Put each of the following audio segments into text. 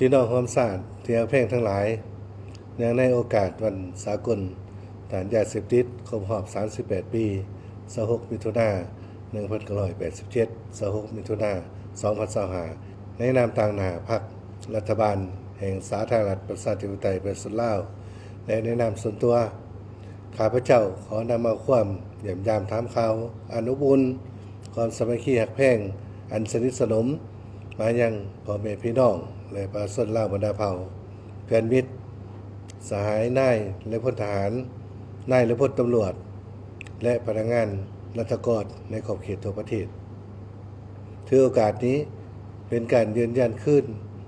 ພີ່ນ້ອງຮ່ວມຊາດທີ່ຮັກແພງທັງຫຼາຍ, ເນື່ອງໃນໂອກາດວັນສາກົນຕ້ານຢາເສບຕິດຄົບຮອບສາມສິບແປດປີ, ຊາວຫົກ ມິຖຸນາ ໜຶ່ງພັນເກົ້າຮ້ອຍແປດສິບເຈັດ ຊາວຫົກ ມິຖຸນາ ສອງພັນຊາວຫ້າ ໃນນາມຕາງໜ້າພັກ, ລັດຖະບານແຫ່ງສາທາລະນະລັດ ປະຊາທິປະໄຕ ປະຊາຊົນລາວ ແລະ ໃນນາມສ່ວນຕົວ, ຂ້າພະເຈົ້າຂໍນຳເອົາຄວາມຢ້ຽມຢາມຖາມຂ່າວອັນອົບອຸ່ນ, ຄວາມສາມັກຄີຮັກແພງອັນສະໜິດສະໜົມມາຍັງພໍ່ແມ່ພີ່ນ້ອງ ແລະ ປະຊາຊົນລາວບັນດາເຜົ່າ, ເພື່ອນມິດ, ສະຫາຍນາຍ ແລະ ພົນທະຫານ, ນາຍ ແລະ ພົນຕຳຫຼວດ ແລະ ພະນັກງານລັດຖະກອນໃນຂອບເຂດທົ່ວປະເທດ. ຖືໂອກາດນີ້ເປັນການຢືນຢັນຄືນ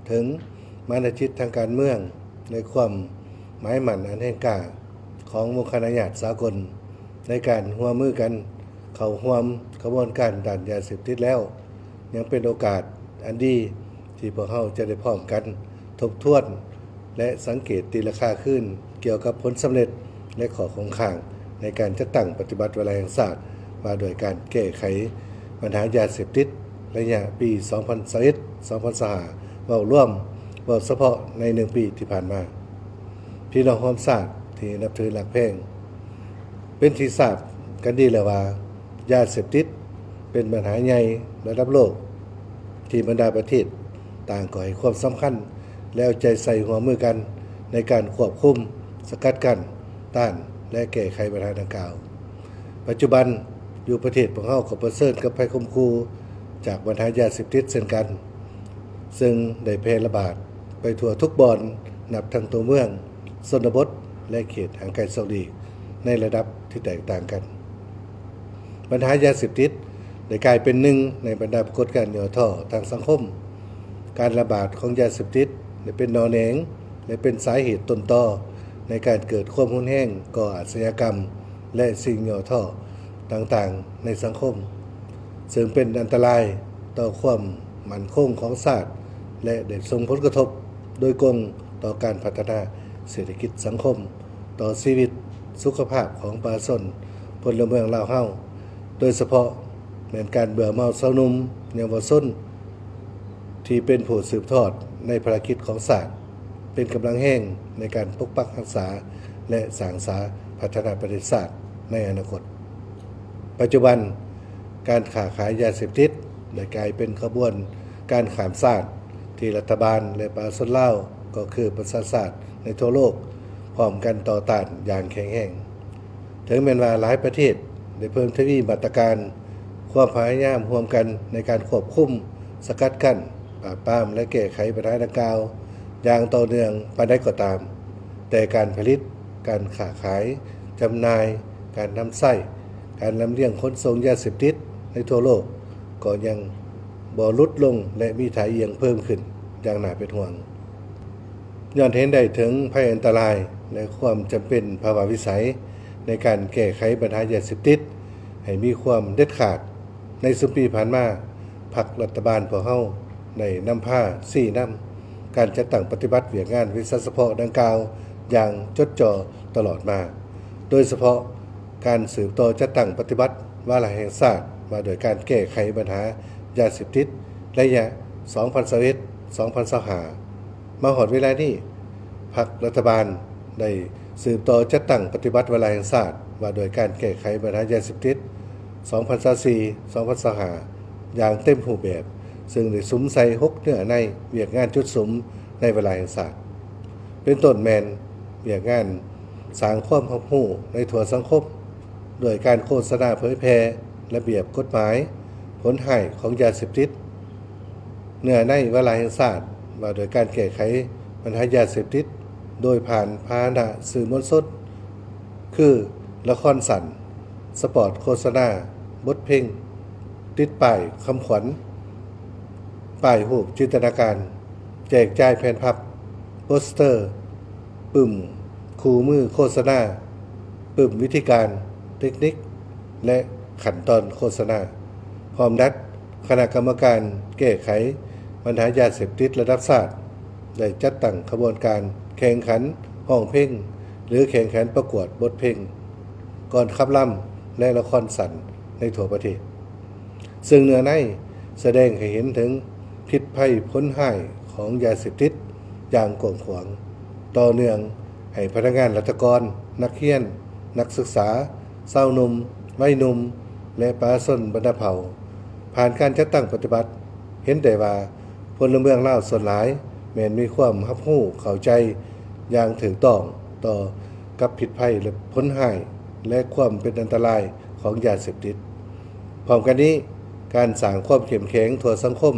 ເຖິງມານະຈິດທາງການເມືອງ ແລະ ຄວາມໝາຍໝັ້ນອັນແຮງກ້າຂອງໝູ່ຄະນະຍາດສາກົນ ໃນການຮ່ວມມືກັນເຂົ້າຮ່ວມຂະບວນການຕ້ານຢາເສບຕິດແລ້ວ, ຍັງເປັນໂອກາດອັນດີທີ່ພວກເຮົາຈະໄດ້ພ້ອມກັນທົບທວນ ແລະ ສັງເກດຕີລາຄາຄືນກ່ຽວກັບຜົນສຳເລັດ ແລະ ຂໍ້ຄົງຄ້າງໃນການຈັດຕັ້ງປະຕິບັດວາລະແຫ່ງຊາດວ່າດ້ວຍການແກ້ໄຂບັນຫາຢາເສບຕິດໄລຍະປີສອງພັນຊາວເອັດ ສອງພັນຊາວຫ້າ ເວົ້າລວມ, ເວົ້າສະເພາະໃນໜຶ່ງປີທີ່ຜ່ານມາ. ພີ່ນ້ອງຮ່ວມຊາດທີ່ນັບຖືຮັກແພງ, ເປັນທີ່ຊາບກັນດີແລ້ວວ່າ ຢາເສບຕິດເປັນບັນຫາໃຫຍ່ລະດັບໂລກ ທີ່ບັນດາປະເທດຕ່າງກໍໃຫ້ຄວາມສຳຄັນ ແລະ ເອົາໃຈໃສ່ຮ່ວມມືກັນໃນການຄວບຄຸມ, ສະກັດກັ້ນ, ຕ້ານ ແລະ ແກ້ໄຂບັນຫາດັ່ງກ່າວ. ປັດຈຸບັນຢູ່ປະເທດພວກເຮົາກໍປະເຊີນກັບໄພຂົ່ມຂູ່ຈາກບັນຫາຢາເສບຕິດເຊັ່ນກັນ, ເຊິ່ງໄດ້ແຜ່ລະບາດໄປທົ່ວທຸກບ່ອນ, ນັບທັງຕົວເມືອງ, ຊົນນະບົດ ແລະ ເຂດຫ່າງໄກສອກຫຼີກ ໃນລະດັບທີ່ແຕກຕ່າງກັນ. ບັນຫາຢາເສບຕິດໄດ້ກາຍເປັນໜຶ່ງໃນບັນດາປາກົດການຫຍໍ້ທໍ້ທາງສັງຄົມ. ການລະບາດຂອງຢາເສບຕິດໄດ້ເປັນໜໍ່ແໜງ ແລະ ເປັນສາເຫດຕົ້ນຕໍໃນການເກີດຄວາມຮຸນແຮງ, ກໍ່ອາຊະຍາກຳ ແລະ ສິ່ງຫຍໍ້ທໍ້ຕ່າງໆໃນສັງຄົມ, ເຊິ່ງເປັນອັນຕະລາຍຕໍ່ຄວາມໝັ້ນຄົງຂອງຊາດ ແລະ ໄດ້ສົ່ງຜົນກະທົບໂດຍກົງຕໍ່ການພັດທະນາເສດຖະກິດສັງຄົມ, ຕໍ່ຊີວິດສຸຂະພາບຂອງປະຊາຊົນພົນລະເມືອງລາວເຮົາ, ໂດຍສະເພາະແມ່ນການເບື່ອເມົາຊາວໜຸ່ມເຍົາວະຊົນ ທີ່ເປັນຜູ້ສືບທອດໃນພາລະກິດຂອງຊາດ, ເປັນກຳລັງແຮງໃນການປົກປັກຮັກສາ ແລະ ສ້າງສາພັດທະນາປະເທດຊາດໃນອະນາຄົດ. ປັດຈຸບັນ, ການຄ້າຂາຍຢາເສບຕິດໄດ້ກາຍເປັນຂະບວນການຂ້າມຊາດ ທີ່ລັດຖະບານ ແລະ ປະຊາຊົນລາວ ກໍຄືປະຊາຊາດໃນທົ່ວໂລກ ພ້ອມກັນຕໍ່ຕ້ານຢ່າງແຂງແຮງ. ເຖິງແມ່ນວ່າຫຼາຍປະເທດໄດ້ເພີ່ມທະວີມາດຕະການ, ຄວາມພະຍາຍາມຮ່ວມກັນໃນການຄວບຄຸມ, ສະກັດກັ້ນ, ປາບປາມ ແລະ ແກ້ໄຂບັນຫາດັ່ງກ່າວຢ່າງຕໍ່ເນື່ອງປານໃດກໍຕາມ, ແຕ່ການຜະລິດ, ການຄ້າຂາຍ, ຈຳໜ່າຍ, ການນຳໃຊ້, ການລຳລຽງຂົນສົ່ງຢາເສບຕິດໃນທົ່ວໂລກກໍຍັງບໍ່ຫຼຸດລົງ ແລະ ມີທ່າອ່ຽງເພີ່ມຂຶ້ນຢ່າງໜ້າເປັນຫ່ວງ. ຍ້ອນເຫັນໄດ້ເຖິງໄພອັນຕະລາຍ ແລະ ຄວາມຈຳເປັນພາວະວິໄສໃນການແກ້ໄຂບັນຫາຢາເສບຕິດໃຫ້ມີຄວາມເດັດຂາດ, ໃນຊຸມປີຜ່ານມາ, ພັກລັດຖະບານພວກເຮົາໄດ້ນຳພາຊີ້ນຳການຈັດຕັ້ງປະຕິບັດວຽກງານວິຊາສະເພາະດັ່ງກ່າວຢ່າງຈົດຈໍ່ຕະຫຼອດມາ, ໂດຍສະເພາະການສືບຕໍ່ຈັດຕັ້ງປະຕິບັດວາລະແຫ່ງຊາດວ່າດ້ວຍການແກ້ໄຂບັນຫາຢາເສບຕິດໄລຍະສອງພັນຊາວເອັດ ສອງພັນຊາວຫ້າ ມາຮອດເວລານີ້, ພັກລັດຖະບານໄດ້ສືບຕໍ່ຈັດຕັ້ງປະຕິບັດວາລະແຫ່ງຊາດວ່າດ້ວຍການແກ້ໄຂບັນຫາຢາເສບຕິດ ສອງພັນຊາວສີ່ ສອງພັນຊາວຫ້າ ຢ່າງເຕັມຮູບແບບ, ເຊິ່ງໄດ້ສຸມໃສ່ຫົກເນື້ອໃນວຽກງານຈຸດສຸມໃນວາລະແຫ່ງຊາດ, ເປັນຕົ້ນແມ່ນວຽກງານສ້າງຄວາມຮັບຮູ້ໃນທົ່ວສັງຄົມ ດ້ວຍການໂຄສະນາເຜີຍແຜ່ລະບຽບກົດໝາຍ, ຜົນຮ້າຍຂອງຢາເສບຕິດ, ເນື້ອໃນວາລະແຫ່ງຊາດວ່າດ້ວຍການແກ້ໄຂບັນຫາຢາເສບຕິດໂດຍຜ່ານພາຫະນະສື່ມວນຊົນ ຄື ລະຄອນສັ້ນ, ສະປອດໂຄສະນາ, ບົດເພງ, ຕິດປ້າຍຄຳຂວັນ, ປ້າຍຮູບຈິນຕະນາການ, ແຈກຈ່າຍແຜ່ນພັບ, ໂປສເຕີ, ປຶ້ມຄູ່ມືໂຄສະນາ, ປຶ້ມວິທີການ, ເຕັກນິກ ແລະ ຂັ້ນຕອນໂຄສະນາ, ພ້ອມທັງຄະນະກຳມະການແກ້ໄຂບັນຫາຢາເສບຕິດລະດັບຊາດ ໄດ້ຈັດຕັ້ງຂະບວນການແຂ່ງຂັນຮ້ອງເພງ ຫຼື ແຂ່ງຂັນປະກວດບົດເພງ, ກອນຂັບລຳ ແລະ ລະຄອນສັ້ນໃນທົ່ວປະເທດ. ເຊິ່ງເນື້ອໃນສະແດງໃຫ້ເຫັນເຖິງພິດໄພຜົນຮ້າຍຂອງຢາເສບຕິດ ຢ່າງກວ້າງຂວາງ, ຕໍ່ເນື່ອງໃຫ້ພະນັກງານລັດຖະກອນ, ນັກຮຽນ, ນັກສຶກສາ, ຊາວໜຸ່ມ, ໄວໜຸ່ມ ແລະ ປະຊາຊົນບັນດາເຜົ່າ ຜ່ານການຈັດຕັ້ງປະຕິບັດ, ເຫັນໄດ້ວ່າພົນລະເມືອງລາວສ່ວນຫຼາຍແມ່ນມີຄວາມຮັບຮູ້ເຂົ້າໃຈຢ່າງຖືກຕ້ອງຕໍ່ກັບພິດໄພ ແລະ ຜົນຮ້າຍ ແລະ ຄວາມເປັນອັນຕະລາຍຂອງຢາເສບຕິດ. ພ້ອມກັນນີ້, ການສ້າງຄວາມເຂັ້ມແຂງທົ່ວສັງຄົມ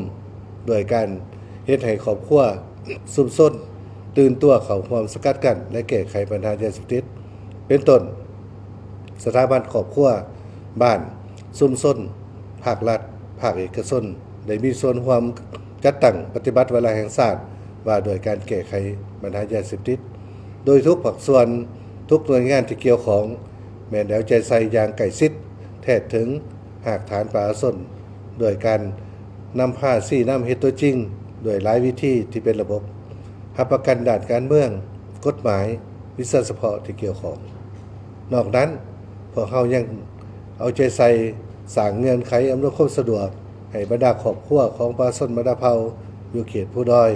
ດ້ວຍການເຮັດໃຫ້ຄອບຄົວ, ຊຸມຊົນ ຕື່ນຕົວເຂົ້າຮ່ວມສະກັດກັ້ນ ແລະ ແກ້ໄຂບັນຫາຢາເສບຕິດ ເປັນຕົ້ນ ສະຖາບັນຄອບຄົວ, ບ້ານ, ຊຸມຊົນ, ພາກລັດ, ພາກເອກະຊົນ ໄດ້ມີສ່ວນຮ່ວມຈັດຕັ້ງປະຕິບັດວາລະແຫ່ງຊາດວ່າດ້ວຍການແກ້ໄຂບັນຫາຢາເສບຕິດ, ໂດຍທຸກພາກສ່ວນ, ທຸກໜ່ວຍງານທີ່ກ່ຽວຂ້ອງ ແມ່ນໄດ້ເອົາໃຈໃສ່ຢ່າງໃກ້ຊິດ, ແທດເຖິງຮາກຖານປະຊາຊົນ ດ້ວຍການນຳພາຊີ້ນຳເຮັດຕົວຈິງ ດ້ວຍຫຼາຍວິທີທີ່ເປັນລະບົບ, ຮັບປະກັນດ້ານການເມືອງ, ກົດໝາຍ, ວິຊາສະເພາະທີ່ກ່ຽວຂ້ອງ. ນອກນັ້ນ, ພວກເຮົາຍັງເອົາໃຈໃສ່ສ້າງເງື່ອນໄຂອຳນວຍຄວາມສະດວກໃຫ້ບັນດາຄອບຄົວຂອງປະຊາຊົນບັນດາເຜົ່າຢູ່ເຂດພູດອຍ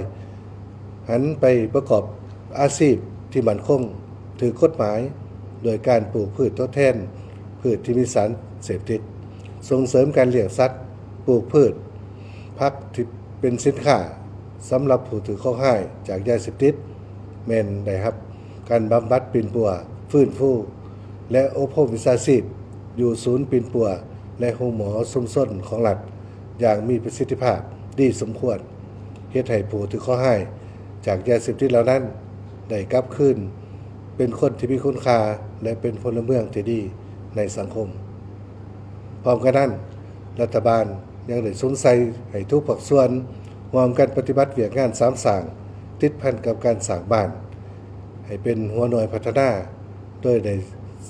ຫັນໄປປະກອບອາຊີບທີ່ໝັ້ນຄົງ, ຖືກກົດໝາຍ, ໂດຍການປູກພືດທົດແທນພືດທີ່ມີສານເສບຕິດ, ສົ່ງເສີມການລ້ຽງສັດ, ປູກພືດ, ຜັກທີ່ເປັນສິນຄ້າສຳລັບຜູ້ຖືກເຄາະຮ້າຍຈາກຢາເສບຕິດ ແມ່ນໄດ້ຮັບການບຳບັດປິ່ນປົວ, ຟື້ນຟູ ແລະ ອົບຮົມວິຊາຊີບຢູ່ສູນປິ່ນປົວ ແລະ ໂຮງໝໍຊຸມຊົນຂອງລັດຢ່າງມີປະສິດທິພາບດີສົມຄວນ, ເຮັດໃຫ້ຜູ້ຖືກເຄາະຮ້າຍຈາກຢາເສບຕິດເຫຼົ່ານັ້ນໄດ້ກັບຄືນເປັນຄົນທີ່ມີຄຸນຄ່າ ແລະ ເປັນພົນລະເມືອງທີ່ດີໃນສັງຄົມ. ພ້ອມກັນນັ້ນ, ລັດຖະບານຍັງໄດ້ສຸມໃສ່ໃຫ້ທຸກພາກສ່ວນຮ່ວມກັນປະຕິບັດວຽກງານສາມສ້າງ ຕິດພັນກັບການສ້າງບ້ານ ໃຫ້ເປັນຫົວໜ່ວຍພັດທະນາ, ໂດຍໄດ້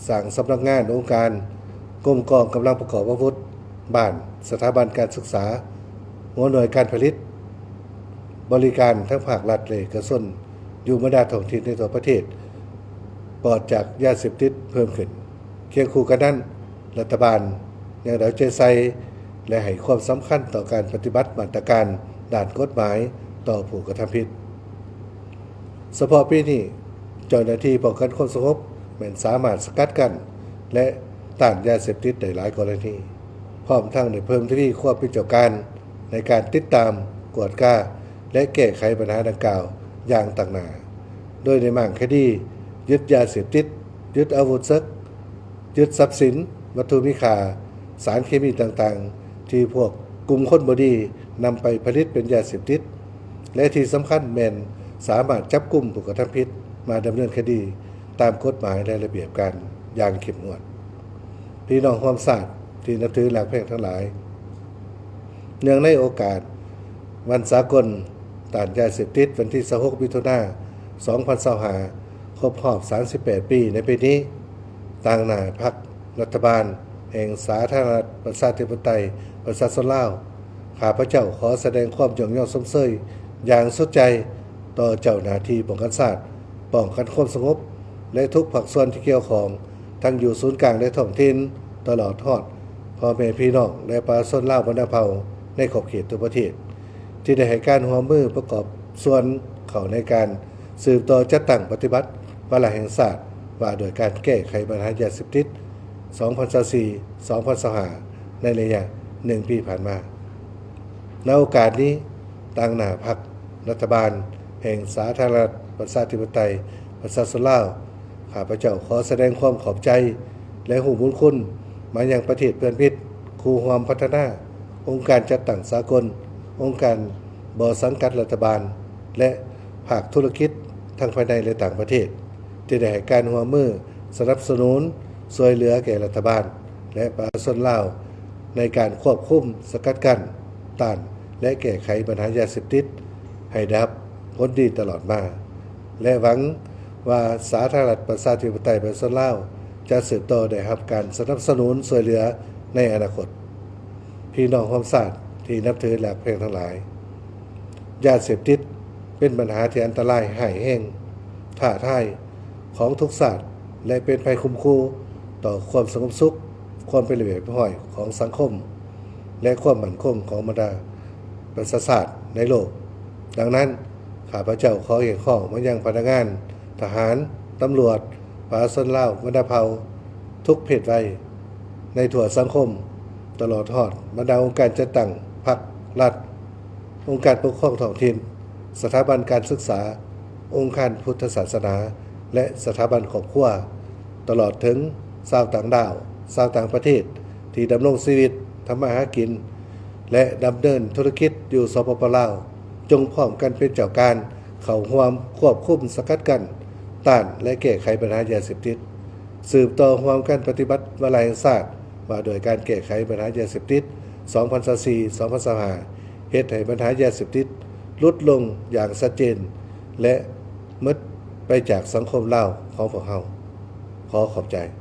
ສ້າງສຳນັກງານ, ອົງການ, ກົມກອງກຳລັງປະກອບອາວຸດ, ບ້ານ, ສະຖາບັນການສຶກສາ, ຫົວໜ່ວຍການຜະລິດ, ບໍລິການທັງພາກລັດ ແລະ ເອກະຊົນ ຢູ່ບັນດາທ້ອງຖິ່ນໃນທົ່ວປະເທດ ປອດຈາກຢາເສບຕິດເພີ່ມຂຶ້ນ. ຄຽງຄູ່ກັນນັ້ນ, ລັດຖະບານຍັງໄດ້ເອົາໃຈໃສ່ ແລະ ໃຫ້ຄວາມສຳຄັນຕໍ່ການປະຕິບັດມາດຕະການດ້ານກົດໝາຍຕໍ່ຜູ້ກະທຳຜິດ. ສະເພາະປີນີ້, ເຈົ້າໜ້າທີ່ປ້ອງກັນຄວາມສະຫງົບແມ່ນສາມາດສະກັດກັ້ນ ແລະ ຕ້ານຢາເສບຕິດໄດ້ຫຼາຍກໍລະນີ, ພ້ອມທັງໄດ້ເພີ່ມທະວີຄວາມເປັນເຈົ້າການໃນການຕິດຕາມ, ກວດກາ ແລະ ແກ້ໄຂບັນຫາດັ່ງກ່າວຢ່າງຕັ້ງໜ້າ, ໂດຍໄດ້ມ້າງຄະດີ, ຍຶດຢາເສບຕິດ, ຍຶດອາວຸດເສິກ, ຍຶດຊັບສິນ, ວັດຖຸມີຄ່າ, ສານເຄມີຕ່າງໆ ທີ່ພວກກຸ່ມຄົນບໍ່ດີນຳໄປຜະລິດເປັນຢາເສບຕິດ ແລະ ທີ່ສຳຄັນແມ່ນສາມາດຈັບກຸມຜູ້ກະທຳຜິດມາດຳເນີນຄະດີຕາມກົດໝາຍ ແລະ ລະບຽບການຢ່າງເຂັ້ມງວດ. ພີ່ນ້ອງຮ່ວມຊາດທີ່ນັບຖືຮັກແພງທັງຫຼາຍ, ເນື່ອງໃນໂອກາດວັນສາກົນຕ້ານຢາເສບຕິດ ວັນທີຊາວຫົກ ມິຖຸນາ ສອງພັນຊາວຫ້າ ຄົບຮອບສາມສິບແປດປີໃນປີນີ້, ຕາງໜ້າພັກ, ລັດຖະບານແຫ່ງສາທາລະນະລັດ ປະຊາທິປະໄຕ ປະຊາຊົນລາວ, ຂ້າພະເຈົ້າຂໍສະແດງຄວາມຍົກຍ້ອງຊົມເຊີຍຢ່າງສຸດໃຈຕໍ່ເຈົ້າໜ້າທີ່ປ້ອງກັນຊາດ, ປ້ອງກັນຄວາມສະຫງົບ ແລະ ທຸກພາກສ່ວນທີ່ກ່ຽວຂ້ອງ, ທັງຢູ່ສູນກາງ ແລະ ທ້ອງຖິ່ນ, ຕະຫຼອດຮອດພໍ່ແມ່ພີ່ນ້ອງ ແລະ ປະຊາຊົນລາວບັນດາເຜົ່າໃນຂອບເຂດທົ່ວປະເທດ ທີ່ໄດ້ໃຫ້ການຮ່ວມມືປະກອບສ່ວນເຂົ້າໃນການ ສືບຕໍ່ຈັດຕັ້ງປະຕິບັດວາລະແຫ່ງຊາດວ່າດ້ວຍການແກ້ໄຂບັນຫາຢາເສບຕິດ ສອງພັນຊາວສີ່ ສອງພັນຊາວຫ້າ ໃນໄລຍະໜຶ່ງປີຜ່ານມາ. ໃນໂອກາດນີ້, ຕາງໜ້າພັກ, ລັດຖະບານແຫ່ງສາທາລະນະລັດ ປະຊາທິປະໄຕ ປະຊາຊົນລາວ, ຂ້າພະເຈົ້າຂໍສະແດງຄວາມຂອບໃຈ ແລະ ຮູ້ບຸນຄຸນມາຍັງປະເທດເພື່ອນມິດ, ຄູ່ຮ່ວມພັດທະນາ, ອົງການຈັດຕັ້ງສາກົນ, ອົງການບໍ່ສັງກັດລັດຖະບານ ແລະ ພາກທຸລະກິດທັງພາຍໃນ ແລະ ຕ່າງປະເທດ ທີ່ໄດ້ໃຫ້ການຮ່ວມມືສະໜັບສະໜູນຊ່ວຍເຫຼືອແກ່ລັດຖະບານ ແລະ ປະຊາຊົນລາວ ໃນການຄວບຄຸມ, ສະກັດກັ້ນ, ຕ້ານ ແລະ ແກ້ໄຂບັນຫາຢາເສບຕິດໃຫ້ໄດ້ຮັບຜົນດີຕະຫຼອດມາ ແລະ ຫວັງວ່າສາທາລະນະລັດ ປະຊາທິປະໄຕ ປະຊາຊົນລາວ ຈະສືບຕໍ່ໄດ້ຮັບການສະໜັບສະໜູນຊ່ວຍເຫຼືອໃນອະນາຄົດ. ພີ່ນ້ອງຮ່ວມຊາດທີ່ນັບຖືຮັກແພງທັງຫຼາຍ, ຢາເສບຕິດເປັນບັນຫາທີ່ອັນຕະລາຍຮ້າຍແຮງ, ທ້າທາຍຂອງທຸກຊາດ ແລະ ເປັນໄພຂົ່ມຂູ່ຕໍ່ຄວາມສະຫງົບສຸກ, ຄວາມເປັນລະບຽບຮຽບຮ້ອຍຂອງສັງຄົມ ແລະ ຄວາມໝັ້ນຄົງຂອງບັນດາປະຊາຊາດໃນໂລກ. ດັ່ງນັ້ນ, ຂ້າພະເຈົ້າຂໍຮຽກຮ້ອງມາຍັງພະນັກງານ, ທະຫານ, ຕຳຫຼວດ, ປະຊາຊົນລາວບັນດາເຜົ່າທຸກເພດໄວໃນທົ່ວສັງຄົມ, ຕະຫຼອດຮອດບັນດາອົງການຈັດຕັ້ງພັກລັດ, ອົງການປົກຄອງທ້ອງຖິ່ນ, ສະຖາບັນການສຶກສາ, ອົງການພຸດທະສາສະໜາ ແລະ ສະຖາບັນຄອບຄົວ, ຕະຫຼອດເຖິງຊາວຕ່າງດ້າວ, ຊາວຕ່າງປະເທດ ທີ່ດຳລົງຊີວິດ, ທຳມາຫາກິນ ແລະ ດຳເນີນທຸລະກິດຢູ່ ສປປ ລາວ, ຈົ່ງພ້ອມກັນເປັນເຈົ້າການເຂົ້າຮ່ວມຄວບຄຸມສະກັດກັ້ນ, ຕ້ານ ແລະ ແກ້ໄຂບັນຫາຢາເສບຕິດ, ສືບຕໍ່ຮ່ວມກັນປະຕິບັດວາລະແຫ່ງຊາດວ່າດ້ວຍການແກ້ໄຂບັນຫາຢາເສບຕິດ ສອງພັນຊາວສີ່ ສອງພັນຊາວຫ້າ ເຮັດໃຫ້ບັນຫາຢາເສບຕິດຫຼຸດລົງຢ່າງຊັດເຈນ ແລະ ໝົດໄປຈາກສັງຄົມລາວຂອງພວກເຮົາ. ຂໍຂອບໃຈ.